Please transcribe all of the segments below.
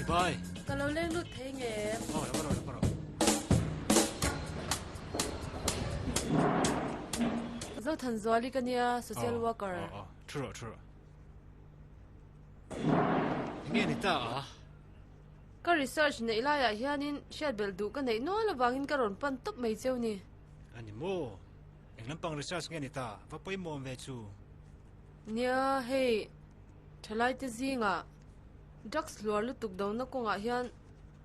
Chibai. Ka lo leng lut thei nge em? Aw, lo va rawh, lo va rawh. Zothanzuali ka nia, social worker. Aw, aw, thu rawh, thu rawh. Enge ni ta a? Ka research neih laiah hianin hriat belh duh ka neih nual avangin ka rawn pan tawp mai cheu ni. A ni maw? Eng lampang research nge ni ta? Va pawimawm ve chu. Nia, hei thalaite zingah drugs hluar lutuk dona kawngah hian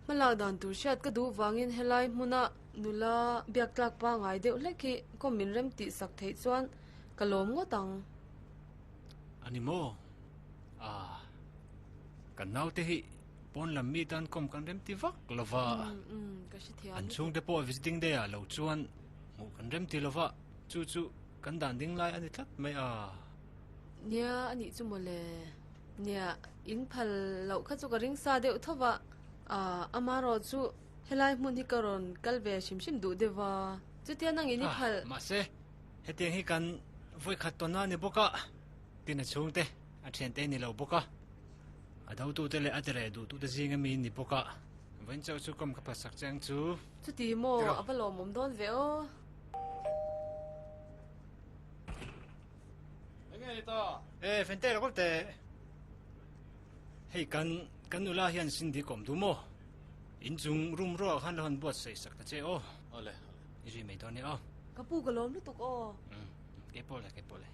hmalak dan tur hriat ka duh vangin helai hmuna nula biak tlak pangai deuh hlek hi kawm min rem tih sak theih chuan ka lawm ngawt ang. A ni maw? Ah, kan naute hi pawn lam mi tan kawm kan rem ti vak lo va. An chhungte pawh visiting day ah lo chuan hmuh kan rem ti lo va, chu chu kan dan ding lai a ni tlat mai a. Nia, a nih chu mawle. Nia, in phal loh kha chu ka ring sa deuh tho va. Ah, amarawh chu helai hmun hi ka rawn kal ve hrim hrim duh deuh va. Chutia nangin i phal. Ah, mahse, hetiang hi kan vawikhat tawn a ni bawk a, tin a chhungte a thiante ni lo bawk a, a dotute leh a tireh duhtute zinga mi ni bawk a, vawiin chauh chu kawm ka phasak che ang chu. Chuti maw, a va lawmawm dawn ve aw. Enge ni ta? E, fente lo kawlte. Hei kan kan nula hian Cindy kawm duh maw? In chung room ruah khan lo han buatsaih sak ta che aw. Awle, awle. I zui mai dawn nia aw. Ka pu ka lawm lutuk aw. Umm, kei pawh le, kei pawh le.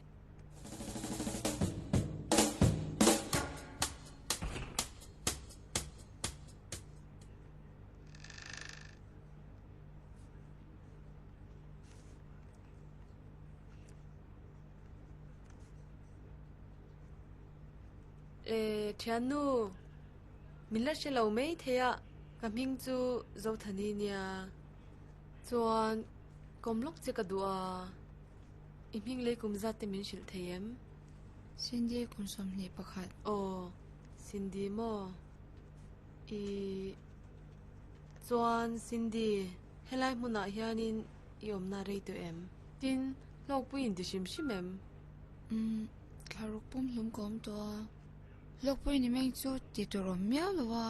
E, thiannu, min la hre lo mai thei a, ka hming chu Zothani nia. Chuan, kawm lawk che ka duh a, i hming lei kum zat te min hrilh thei em? Cindy kum 21. Aw, Cindy maw? I, chuan Cindy, helai hmunah hianin i awmna rei tawh em? Tin, hlawkpui in ti hrim hrim em? Umm, thlaruk pum hlum ka awm tawh a, hlawkpui ni meng chu ti tur awm miau lo a.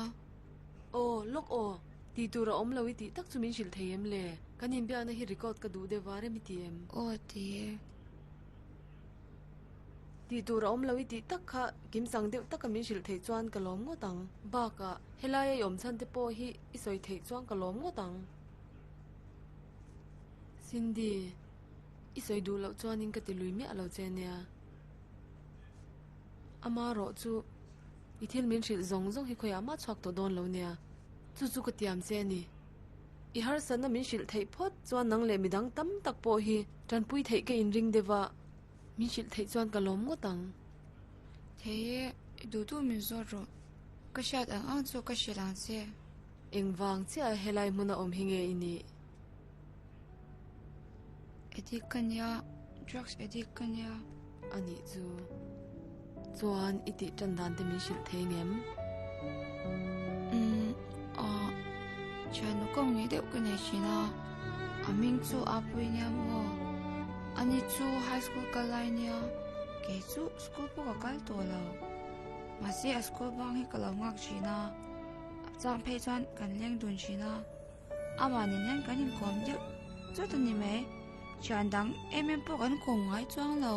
Aw, lawk aw, ti tur a awm lo i tih tak chu min hrilh thei em le? Kan inbiakna hi record ka duh deuh a, rem i ti em? Aw, ti e. Tih tur a awm lo i tih tak kha kim chang deuh taka min hrilh theih chuan ka lawm ngawt ang. Bakah, helaia i awm chhan te pawh hi i sawi theih chuan ka lawm ngawt ang. Cindy, i sawi duh loh chuanin ka ti lui miah lo che nia. Ama rawh chu i thil min hrilh zawng zawng hi khawiah mah chhuak tawh dawn lo nia. Chu chu ka tiam che a ni. I harsatna min hrilh theih phawt chuan nang leh midang tam tak pawh hi tanpui theih ka inring deuh a, min hrilh theih chuan ka lawm ngawt ang. Thei e, i duh duh min zawt rawh. Ka hriat ang ang chu ka hrilh ang che. Engvang chiah helai hmuna awm hi nge i nih? Addict ka nia, drugs addict ka nia. A nih chu. Chuan i tih tan dan te min hrilh thei ngem? Umm, ah, thiannu kawng nei deuh ka nei thin a, a hming chu Apui nia maw? Ani chu high school kal lai nia, kei chu school pawh ka kal tawh lo. Mahse a school bang hi ka lo nghak thin a, a chang phei chuan kan leng dun thin a. Amah nen hian kan inkawm deuh chawt a ni mai. Thian dang em em pawh kan kawm ngai chuang lo.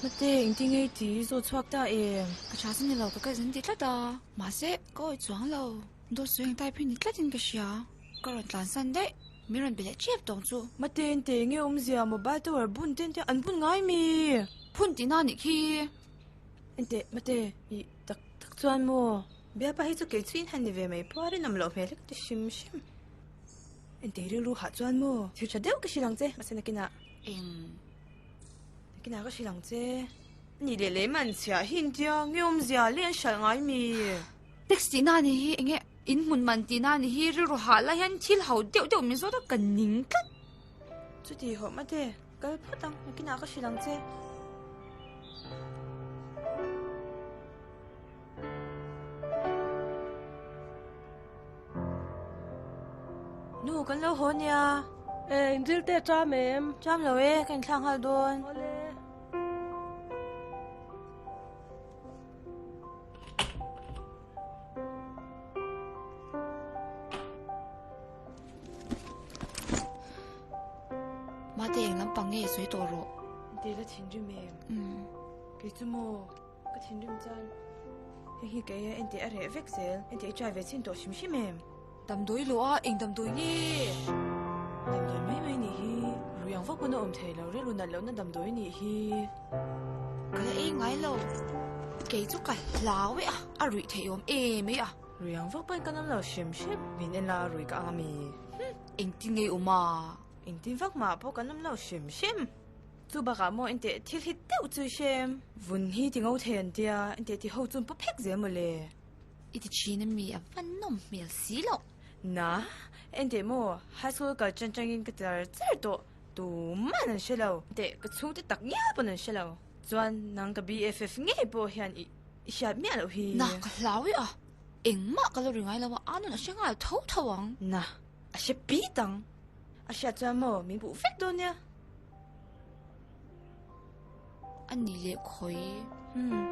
Mate, engtin nge i ti? I zawt chhuak ta em? Ka tha chu ni lo, ka cousin ti tlat a. Mahse, ka awih chuang lo. Dawt sawi ang type hi ni tlatin ka hria. Ka rawn tlansan daih. Min rawn be leh ṭep tawng chu. Mate, ente nge awmzia? Mobile tower bun te ente an bun ngai mi? Phun tihna a nih khi. Ente, mate, i tak tak chuan maw? Biapa hi chu kei chu in han ni ve mai pawh a rinawm loh hmel hlek ti hrim hrim. Ente rilru hah chuan maw? Thil tha deuh ka hrilh ang che, mahse nakinah. Eng. Nakinah ka hrilh ang che. Ni leh leh man chhiah hi intia nge awmzia leh an hralh ngai mi? Tax tihna a ni hi enge in hmun man tihna a ni hi rilru hah lai hian thil ho deuh deuh min zawt a ka ning tlat. Chuti hawh mate, kal phawt ang, nakinah ka hrilh ang che. Nu, kan lo haw nia. E, inril te ṭam em? Ṭam lo e, ka inthlak nghal dawn. Awle. nge sawi tawh rawh. Te la thinrim em? Kei chu maw ka thinrim chuan hei hi kei a ente a reh vek zel ente i try ve chhin tawh hrim hrim em? Damdawi lo a eng damdawi nge? Damdawi mai mai nih hi rui ang vak pawn a awm thei lo rilru nat lohna damdawi nih hi. Ka la ei ngai lo kei chu ka hlau e a a ruih theih awm em mai a. Rui ang vak pawn kan awm lo hrim hrim min en la rui ka ang ami. Engtin nge awm a? Engtin vak mah pawh kan awm lo hrim hrim. Chu bakah maw enteh thil hi deuh chu i hrem. Vun hi ti ngo thei an tia enteh ti ho chu an paw phek zel mawle. I ti thin ami a va nawm hmel si loh. Na, enteh maw high school kal chan changin ka char char tawh tuman an hre lo. Enteh ka chhungte tak ngial pawn an hre lo. Chuan nang ka BFF ngei pawh hian i hriat miah loh hi. Na, ka hlau e a. Engmah ka lo ri ngai lo a, a nun a hre nghal tho tho ang. Na, a hre pit ang. A hriat chuan maw min buh vek dawn nia. A ni leh khawi. Hmm.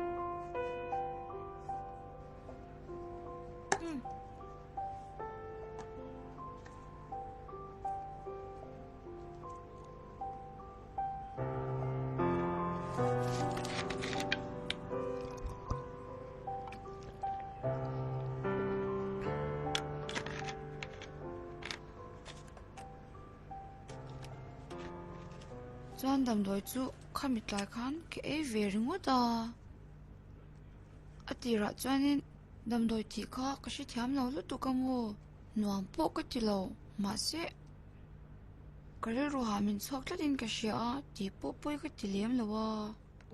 Chuan damdawi chu khami tlai khan ka ei ve ringawt a, a tirah chuanin damdawi tih kha ka hrethiam lo lutuk a maw nuam pawh ka ti lo mahse ka rilru hah min chhuak tlatin ka hria a tih pawh pawi ka ti lem lo a.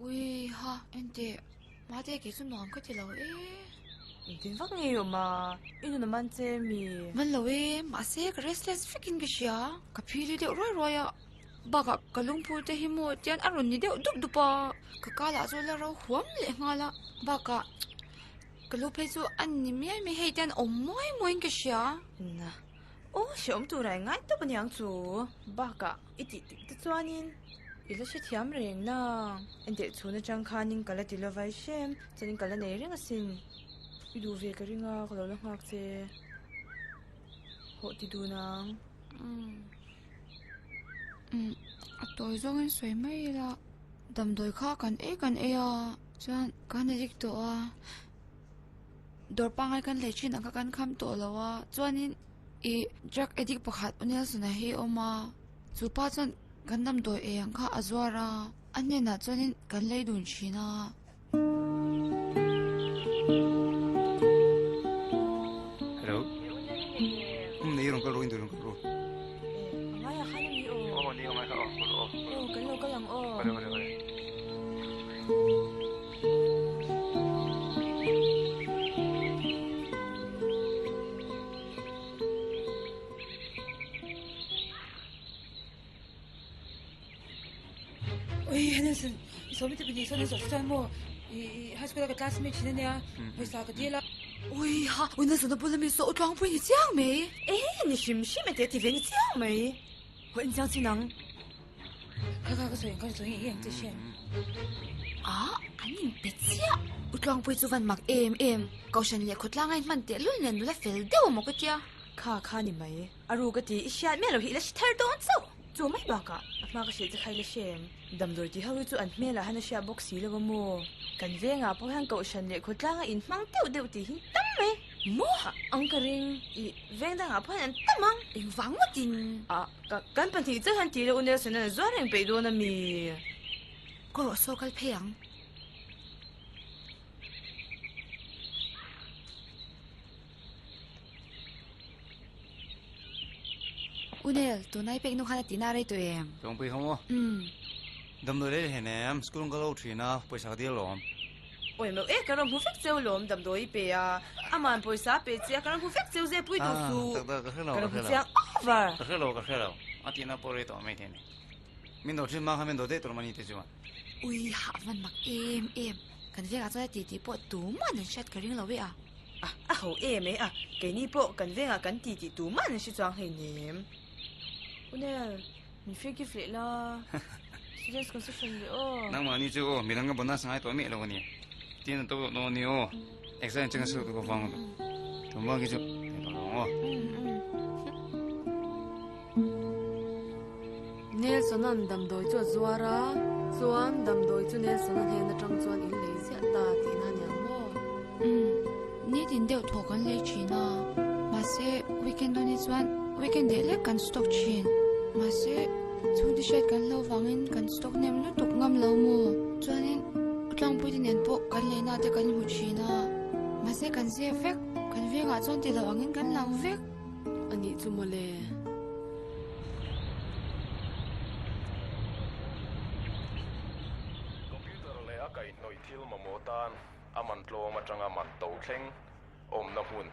Ui ha enteh mate kei chu nuam ka ti lo e. Engtin vak nge awm a i nun a man che mi. Man lo e mahse ka restless vekin ka hria ka phili deuh ruai ruai a bakah ka lungphur te hi maw tian a rawn ni deuh dup dup a ka kal ah chuan la ro huam leh nghal a bakah ka lu phei chu a ni miai mai hei tian awm muai muaiin ka hria. Na aw hreawm tura i ngai tawp aniang chu bakah i tih tik te chuanin i la hrethiam reng na enteh chhun atang khanin ka la ti lo vai hrem chuanin ka la nei reng asin i duh ve ka ring a ka lo la nghak che hawh ti dun ang. Umm a tawi zawngin sawi mai ila damdawi kha kan ei kan ei a chuan kan addict tawh a dawr pangngai kan lei thin ang kha kan kham tawh lo a chuanin ih drug addict pakhat u Nelson-a hi a awm a chu pa chuan kan damdawi ei ang kha a zuar a a hnenah chuanin kan lei dun thin a. Hello. Nei rong kal ro in rong kal ro. Angai a khan mi o. Oh ni angai kha o kal ro. Oh kan lo kal ang o. Kal kal kal. Oi Henderson i sawmi te pahnih sawn an zawh chuan maw i high school a ka classmate thin ania pawisa ka dil a. Oi ha ui Nelson a bula mi saw u tlangpui ni chiang mai. E ni hrim hrim e te ti ve ni chiang mai. Haw in chiang chin ang. Kha kha ka sawi ang ka sawi ang i ang che hriat. Ah an in pe chiah. U tlangpui chu van mak em em. Kohhran leh khawtlang a in hman teh lul nen nula fel deuh maw ka tia. Kha kha ni mai. A ru ka ti i hriat miah lo hi i la hre thar dawn chauh. Chu mai bakah a hma ka hrilh che kha i la hre em? Damdawi ti ho hi chu an hmelah han a hriat bawk si lo a maw? Kan vengah pawh hian kohhran leh khawtlanga inhmang deuh deuh tih hi tam mai. Maw? Ang ka ring. I veng dangah pawh hian an tam ang. Engvang ngawtin? A, ka, kan pahnih chauh hian ti lo u Nelson an zuar reng peih dawn a mi? Ka rawh saw kal phei ang. Unel, tunai pek nu khan a tina rei tawh em? Tawngpui kha maw? Umm. Damdawi lei hlen em? School ka lo thin a, pawisa ka dil alawm. Awi meuh e, ka rawn hmu vek cheu lawm damdawi pe a, aman pawisa pe che a, ka rawn hmu vek cheu zeh pui duh suh. Tak tak, ka hre lo, ka ka rawn hre hmu lo. chiang over. Ka hre lo, ka hre lo. A tina pawh rei tawh mai thei a ni. Min do thin hma kha min do daih tur mah ni te chuan. Ui hah van mak em em. Kan vengah chuan a titi pawh tuman an hriat ka ring lo e a. A, a ho em e a, keini pawh kan vengah kan ti tih tuman an hre chuang hleinem. Unel, min free gift leh la, students concession leh aw. Nangmah ni chu aw, midang ka bonus ngai tawh miah lo a ni. Tin a to tawh dawn a ni aw, exam changa silu tur ka vang lo. Tumah khi chu thei tawh lo ang aw. Nelson-a'n damdawi chu a zuar a, chuan damdawi chu Nelson-a hnen atang chuan in lei ziah ta tihna a niang maw? Umm, nitin deuh thaw kan lei thin a, mahse weekend dawn hi chuan weekend leh lek kan stock thin. Mahse chhungte hriat kan hlo vangin kan stock hnem lutuk ngam lo maw? Chuanin Tlangpuite nen pawh kan leina te kan hmu thin a, mahse kan zep vek, kan vengah chuan ti lo angin kan lang vek. A nih chu mawle. Computer leh a kaihhnawih thil mamawh tan a man tlawm atanga man to thleng awmna hmun,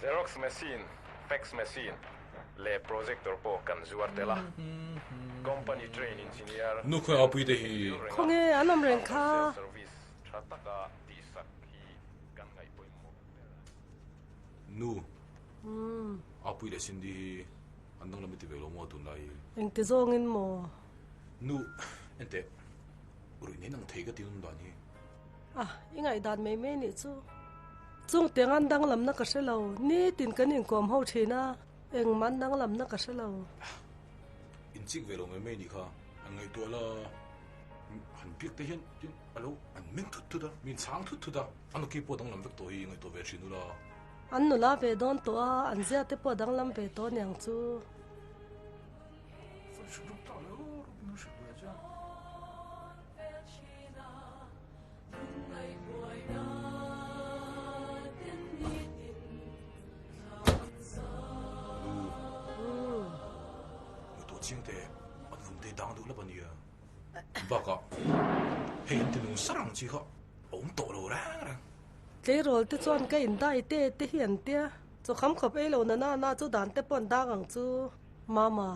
Xerox machine, fax machine leh projector pawh kan zuar tel a. Company train engineer Nu khawi a puite hi. Khawnge an awm reng kha. Service tha taka tihsak hi kan ngaih pawimawh ber a ni. Nu, a pui leh Cindy hi an danglam i ti ve lo maw tunlai hi? Engti zawngin maw? Nu, enteh, ruih nei nang thei ka ti nung dan hi. A, i ngaihdan mai mai nih chu. Chung tiang an danglamna ka hre lo, nitin kan inkawm ho thin a, engmah an danglamna ka hre lo. Inchik ve lo mai mai nih kha, an ngaihtuah la, han biak te hian tin a lo an meng thut thut a, min chhang thut thut a. A nuki pawh danglam vek tawh hi ngaihtuah ve thin ula. An nula ve dawn tawh a, an zia te pawh danglam ve tawh aniang chu. Nu, ngaihtuah chiang teh, an vun te dang duh lap ania. Bakah, hei an ti nung sarang chi kha. A awm tawh lo reng reng. Tleirawl te chuan ka in dai te te hi an tia. Chaw kham khawp ei lo na na na chu dan te pawh an dang ang chu. Mama,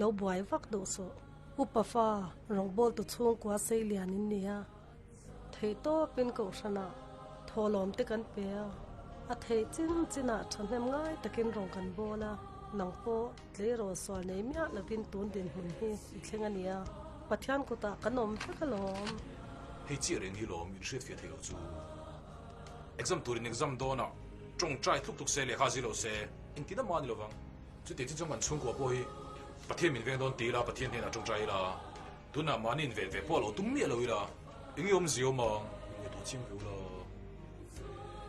lo buai vak duh suh. Upa fa, rawngbawltu chhungkua sei lian in nia. Theih tawpin kohhranah thawhlawm te kan pe a. A theih chin chinah thahnem ngai takin rawng kan bawl a. Nang pawh tleirawl sual nei miah lovin tun dinhmun hi i thleng a nia. Pathian kutah kan awm vek alawm. Hei chiah reng hi lawm in hriat fiah theih loh chu. Exam turin exam dawn a, tawngtai tluk tluk se lehkha zir lo se engtin amah a ni lovang. Chutiang chu chuan kan chhungkua pawh hi Pathian min veng dawn ti ila, Pathian hnenah tawngtai ila, tunah mahni in ven ve pawh a lo tum miah lo ila, eng nge awmzia awm ang? In ngaihtuah chiang ve ula.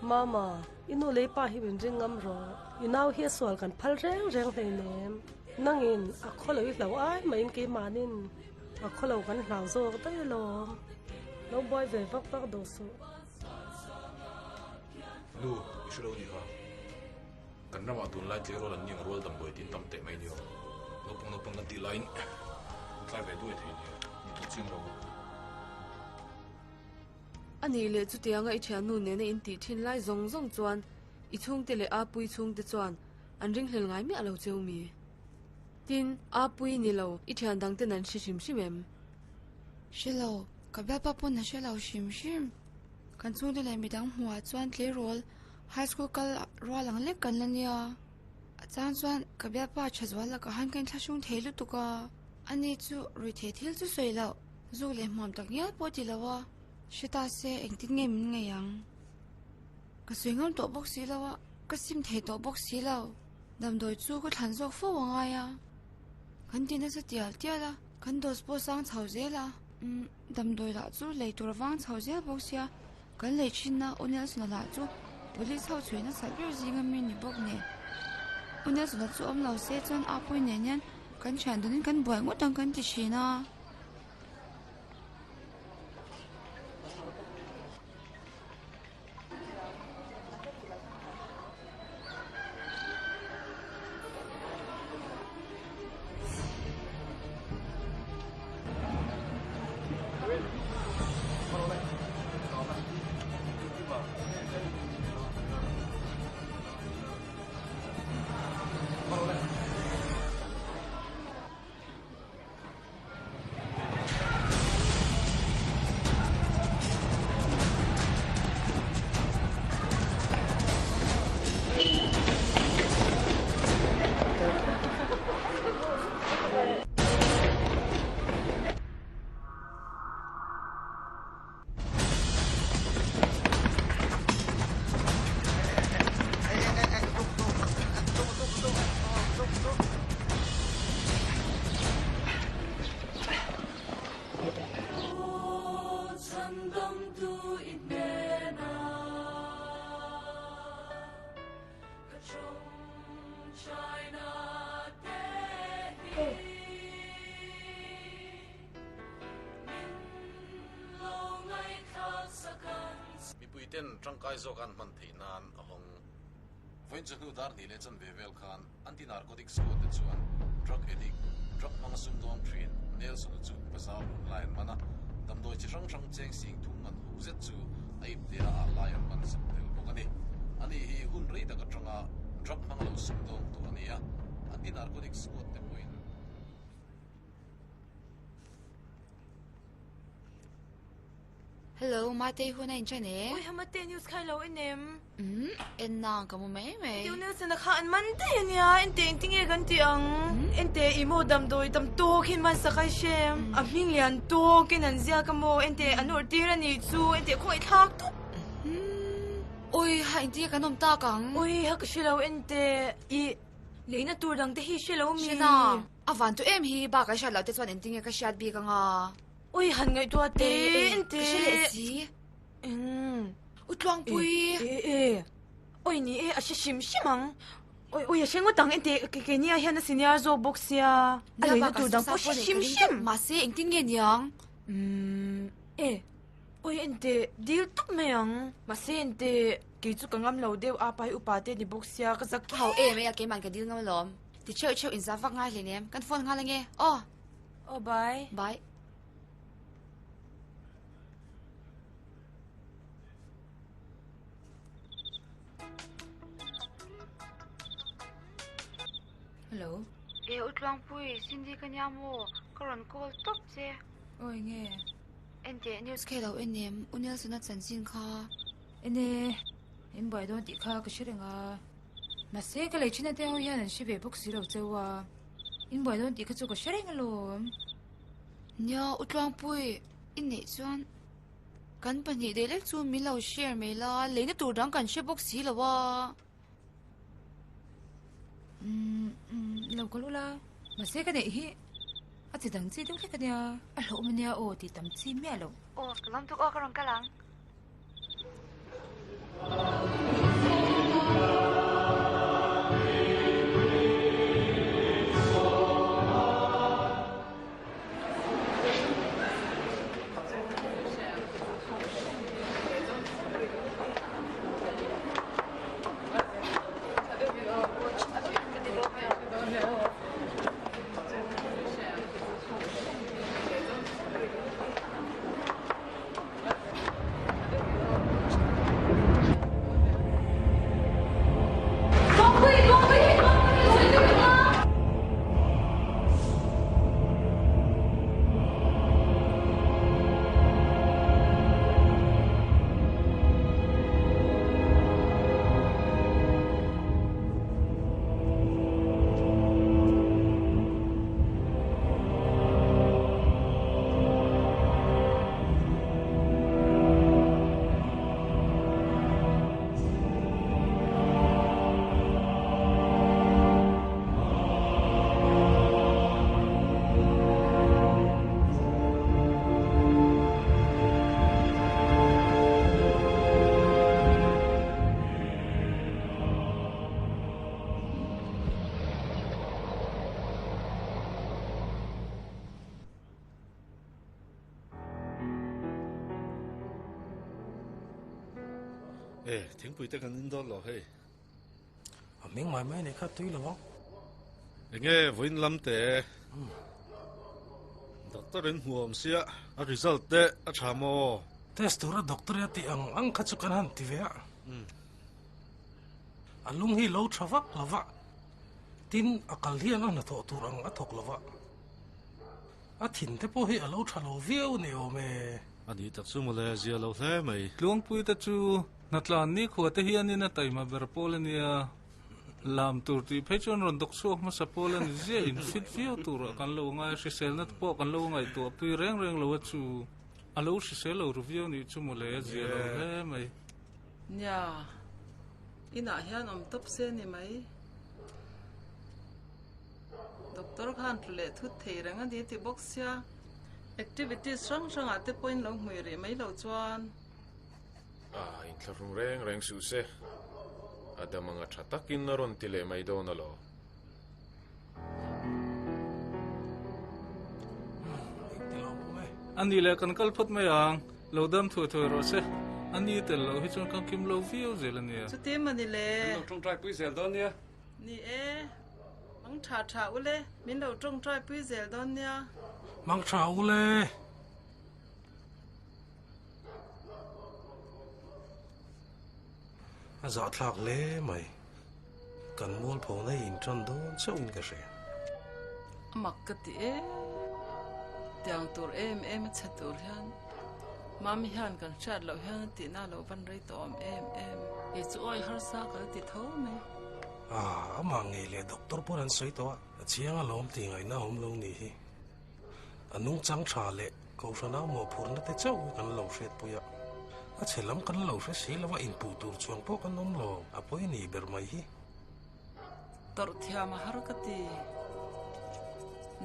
Mama, i nu lei pa hi min ring ngam rawh. I nau hi a sual kan phal reng reng hleinem. Nangin a khaw lo i hlau ai mahin keimahnin A khaw lo kan hlau zawk daih alawm. Lo buai ve vak vak duh suh. Nu, i hre lo nih kha. Kan ramah tunlai tleirawl an niang rual damdawi tin tam teh mai nia. Naupang naupang kan tih laiin an tlai ve duai thei nia. Ni tawh chiang lo. A nih leh chutianga i thiannu nena in tih thin lai zawng zawng chuan i chhungte leh a pui chhungte chuan an ringhlel ngai miah lo cheu mi. Tin, a pui ni lo, i thian dang ten an hre hrim hrim em? Hre lo, ka bialpa pawn a hre lo hrim hrim. Kan chhungte leh midang hmuhah chuan tleirawl high school kal rual ang lek kan la nia. A chang chuan ka bialpa tha zual lakah han ka inthlahrung thei lutuk a, ani chu ruihtheih thil chu sawi loh, zuk leh hmuam tak ngial pawh ti lo a, hre ta se engtin nge min ngaih ang? Ka sawi ngam tawh bawk si lo a, ka sim thei tawh bawk si lo. Damdawi chu ka thlan zawk fo a ngai a, kan ti nasa tial tial a, kan dose pawh sang chho zel a, umm damdawi lah chu lei tur vang chho zel bawk sia, kan lei thin a U Nelson-a lah chu police ho chhui nasat ber zinga mi ni bawk nen, U Nelson-a chu awm lo se chuan a pui nen hian kan thian dawnin kan buai ngawt ang kan ti thin a. Mipui ten tangkai zawk an hman theih nan a hawng. Vawiin chu hnu dar hnih leh chanve vel khan Anti-Narcotic Squad te chuan drug addict, drug hmanga sumdawng thin Nelson-a chu bazar lun lai an man a, damdawi chi hrang hrang cheng sing thum man hu zet chu a iptea ah lai an man sak tel bawk a ni. Ani hi hun rei tak atanga drug hmanga lo sumdawng tawh a ni a, Anti-Narcotic Squad te pawhin. Hello, Matei hun a inṭhen e. Ui, Mate news kha i lo en em? Umm, en nang ka mu mai mai. Tiu Nelson-a kha an man daih a nia, ente engtinge kan tih ang? Ente i maw damdawi tam tawkin man sak a i hre em? A hming lian tawkin an ziak a maw? Ente an awrh tir a nih chu, ente khawngaih thlak tawp. Ui, ha engtinge kan awm tak ang? Ui, ha ka hre lo ente i leina tur dang te hi hre lo mi? Hre na, a van tu em hi bak a hriat loh te chuan engtinge ka hriat bik anga? Ui han ngaihtuah te en te. Ka hre leh si. Eng. U Tluangpui. E e. Ui ni e a hre hrim hrim ang. Ui ui a hre ngawt ang ente ke ke nia hian a senior zawk bawk sia. A leina tur dang pawh hre hrim hrim. Mahse engtin nge niang? Umm e. Ui ente dil tawp mai ang. Mahse ente kei chu ka ngam lo deuh a pai upa te ni bawk sia ka zak. Hau em e a keiman ka dil ngam alawm. Ti cheuh cheuh inzah vak ngai hleinem. Kan phone nghal ange. Aw. Oh bye. Bye. Hello. E u Tluangpui, Cindy ka nia maw? Ka rawn call tawp che. Awi nge? Enteh news kha i lo en em? U Nelson-a chanchin kha. En e, in buai dawn tih kha ka hre reng a. Mahse ka lei thin ate ho hian an hre ve bawk si lo cheu a. In buai dawn tih kha chu ka hre reng alawm. Nia, U Tluangpui, i neih chuan kan pahnih daih lek chu min lo share mai la, leina tur dang kan hre bawk si lo a. Umm, lo kal ula, mahse ka neih hi a chi dang chi deuh hlek ania, a hlauhawm ania aw tih tam chi miah lo. Aw, ka lam tuk aw ka rawn kal ang. E, thingpui te kan in dawn lo hei. A ming mai mai nei kha tui lo ang. Enge vawiin lam te. Doctor in hmu awm sia, a result te a tha maw? Test tura doctor a tih ang ang kha chu kan han ti ve a. A lung hi lo tha vak lo va, tin a kal hian a hnathawh tur ang a thawk lo va. A thin te pawh hi a lo tha lo viau ni awm e. A nih tak chu mawle, zia lo hle mai. Tluangpui te chu hnatlan nikhua te hianin a taima ber pawl a nia. Lam tur tih phei chuan rawn dawk chhuak hmasa pawl a ni ziah in fit viau turah kan lo ngai a, hriselna te pawh kan lo ngaihtuah pui reng reng lo a chu. A lo hrisel lo ru viau nih chu mawle, a zia lo hle mai. Nia, inah hian awm tawp se ni mai. Doctor khan tlu leh thut thei reng a ni ti bawk sia, activities hrang hrangah te pawhin lo hmui rih mai lo chuan. A inthlahrung reng reng suh se, a dam anga tha takin a rawn ti leh mai dawn alaw. A nih leh kan kal phawt mai ang, lo dam thuai thuai rawh se. A ni tel loh hi chuan kan kim lo viau zel a nia. Chuti maw ni le? Min lo tawngtai pui zel dawn nia. Ni e, mang tha tha u le, min lo tawngtai pui zel dawn nia. Mang tha u le. A zahthlak hle mai. Kan mualphona hi intan dawn chauhin ka hria. A mak ka ti e. Tiang tur em em a chhe tur hian Mami hian kan hriat loh hian a tihna lo van rei tawh awm em em. Kei chu awi harsa ka la ti tho mai. Ah, amah ngei leh doctor pawn an sawi tawh a, a chiang alawm tih ngaihna a awm lo nih hi. A nungchang tha leh Kohhrana mawhphurhna te chauh hi kan lo hriatpui a, a chhe lam kan lo hre si lo a, inpuh tur chuang pawh kan awm lo, a pawi ni ber mai hi. Tawrh thiam a har ka ti.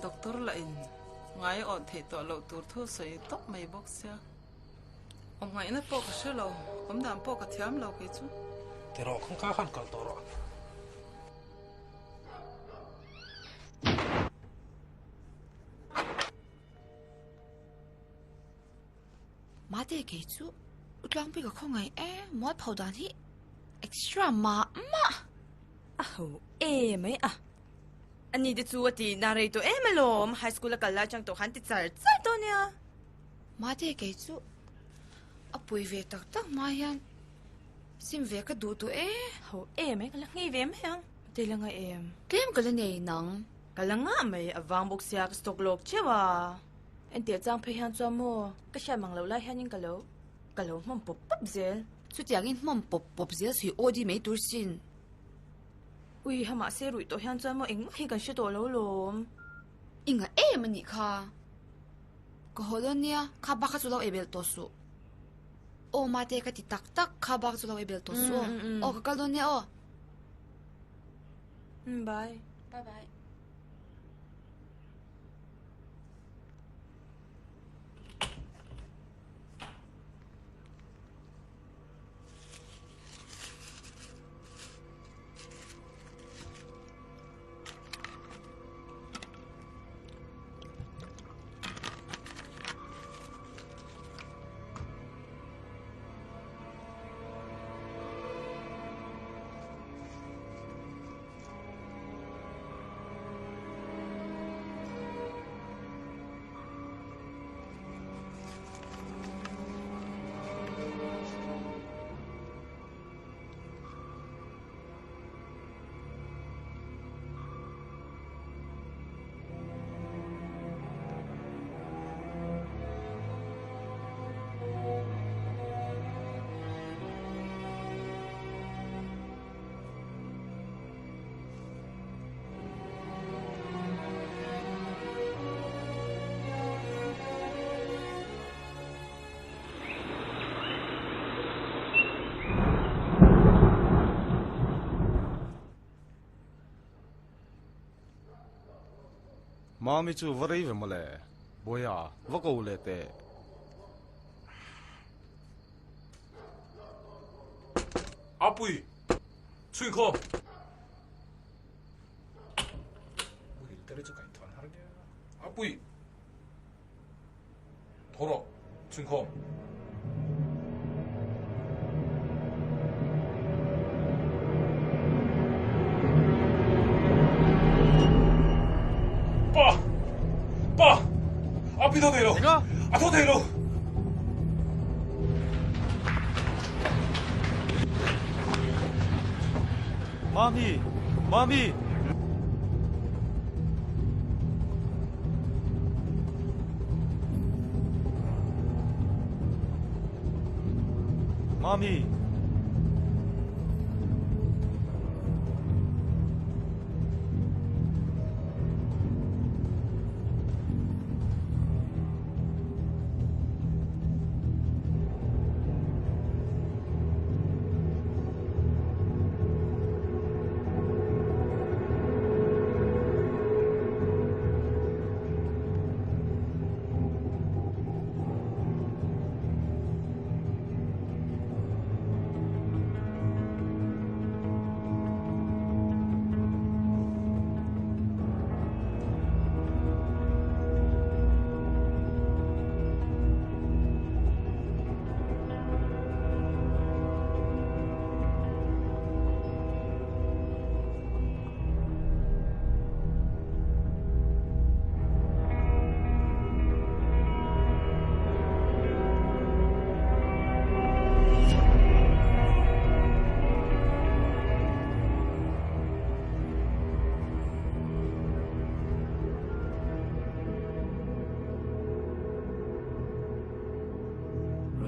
Doctor lah in ngai a awt theih tawh loh tur thu sawi tawp mai bawk sia. Awm ngaihna pawh ka hre lo, awm dan pawh ka thiam lo kei chu. Ti rawh, kawngka khan kal tawh rawh. Mate kei chu u tlangpui ka khawngaih e mualpho dan hi extra mah mah. A ho e mai a. Ani te chu a ti na rei tawh em alawm high school a kal lai chang tawh khan ti char char tawh nia. Mate kei chu a pui ve tak tak hma hian sim ve ka duh tawh e. Ho e mai ka la nghei ve mai ang. Te la ngai em. Tlem ka la nei nang. Ka la ngah mai a vang bawk sia ka stock lawk cheu a. Entir chang phei hian chuan maw ka hriat mang loh lai hianin ka lo ka lo hmawm pawp pawp zel. Chutiangin hmawm pawp pawp zel sui aw di mai tur sin. Ui ha mahse ruih tawh hian chuan maw engmah hi kan hre tawh lo lawm. I ngah em a nih kha. Ka haw dawn nia, kha bak kha chu lo ei belh tawh suh. Aw mate ka ti tak tak, kha bak chu lo ei belh tawh suh aw. Aw ka kal dawn nia aw. Bye. Bye bye. Mami chu va rei ve mawle, Bawiha va ko leh teh. Apui, chhuikhawm. Muhil te chu kaih thawn har nia. Apui. Tho rawh, chhungkhawm. Pa! Pa! A pi tho thei lo! A tho thei lo! Mami! Mami! Mami!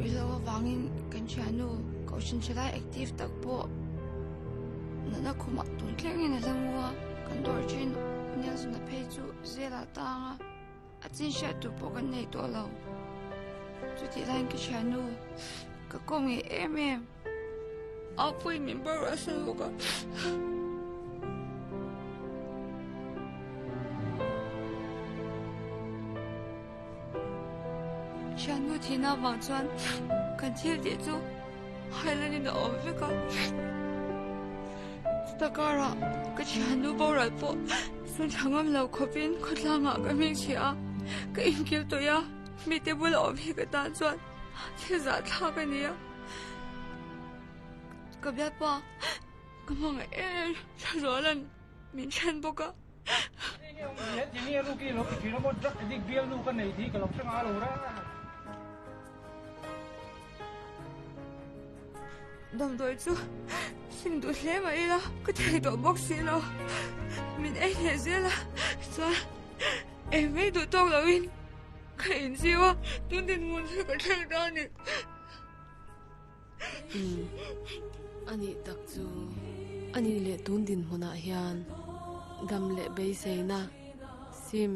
Ruihhlo avangin kan thiannu Kohhran thalai active tak pawh natna khumah tun thlengin a la mu a, kan dawr thin Nelson-a phei chu zelah tang a, a chin hriat tur pawh kan nei tawh lo. Chutih laiin ka thiannu ka kawm ngei em em. A pui min bar a sa lawk a. Thiannu thihna avang chuan kan thil tih chu hailanin a awm vek a. Chuta karah ka thiannu boral pawh sawn thla ngam lo khawpin khawtlangah ka hming chhia a, ka inkil tawih a, mite bula awm hi ka tan chuan thil zahthlak a ni a. Ka bialpa ka hmangaih em em Thlazuala'n min then bawk a. Damdawi chu sim duh hle mah ila ka thei tawh bawk si lo. Min ei leh zel a chuan ei mai duh tawk loin ka inziu a tun dinhmun hi ka thleng ta a ni. Umm, anih tak chu. Anih leh tun dinhmunah hian dam leh beiseina, sim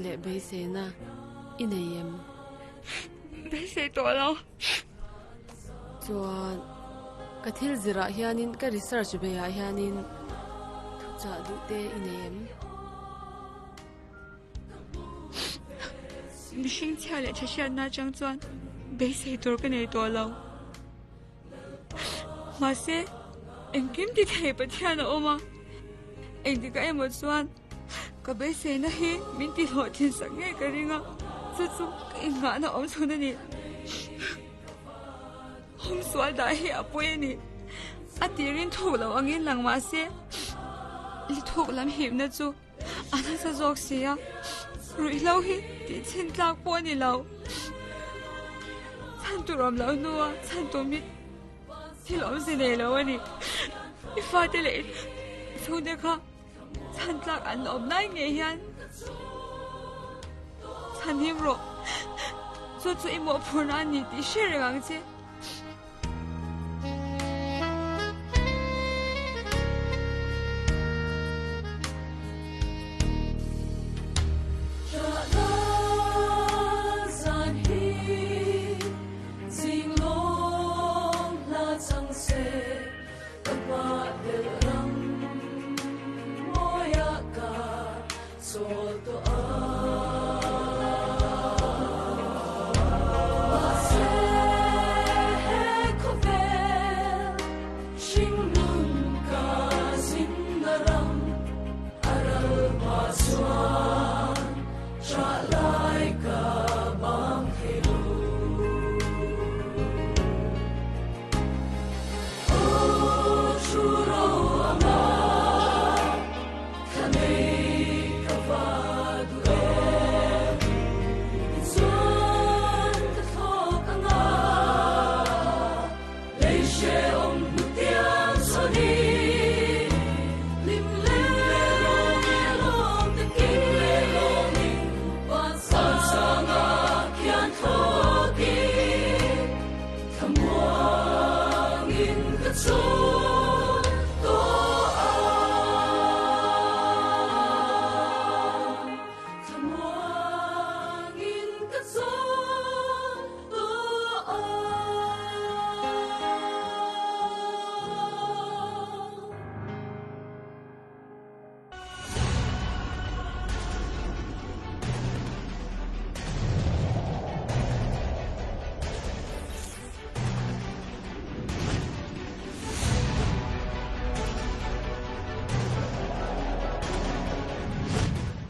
leh beiseina i nei em? Beisei tawh lo. Chuan ka thil zirah hianin ka research beiah hianin thuchah duh te i nei em? Mihring chhia leh tha hriatna atang chuan beisei tur ka nei tawh lo. Mahse, engkim ti thei Pathian a awm a, engtikah emaw chuan ka beiseina hi min ti hlawhtlin sak ngei ka ring a, chu chu ka innghahna awm chhun a ni. Humsual dah hi a pawi a ni. A tirin thuk lo angin lang mahse, li thuk lam hipna chu A nasa zawk si a, ruihhlo hi tih chhin tlak pawh a ni lo. Chhan tur awm loh hnua chhan tum hi thil awmze nei lo a ni. I fate leh i chhungte kha chhan tlak an awm lai ngei hian chhan him rawh. Chu chu i mawhphurhna a ni tih hre reng ang che.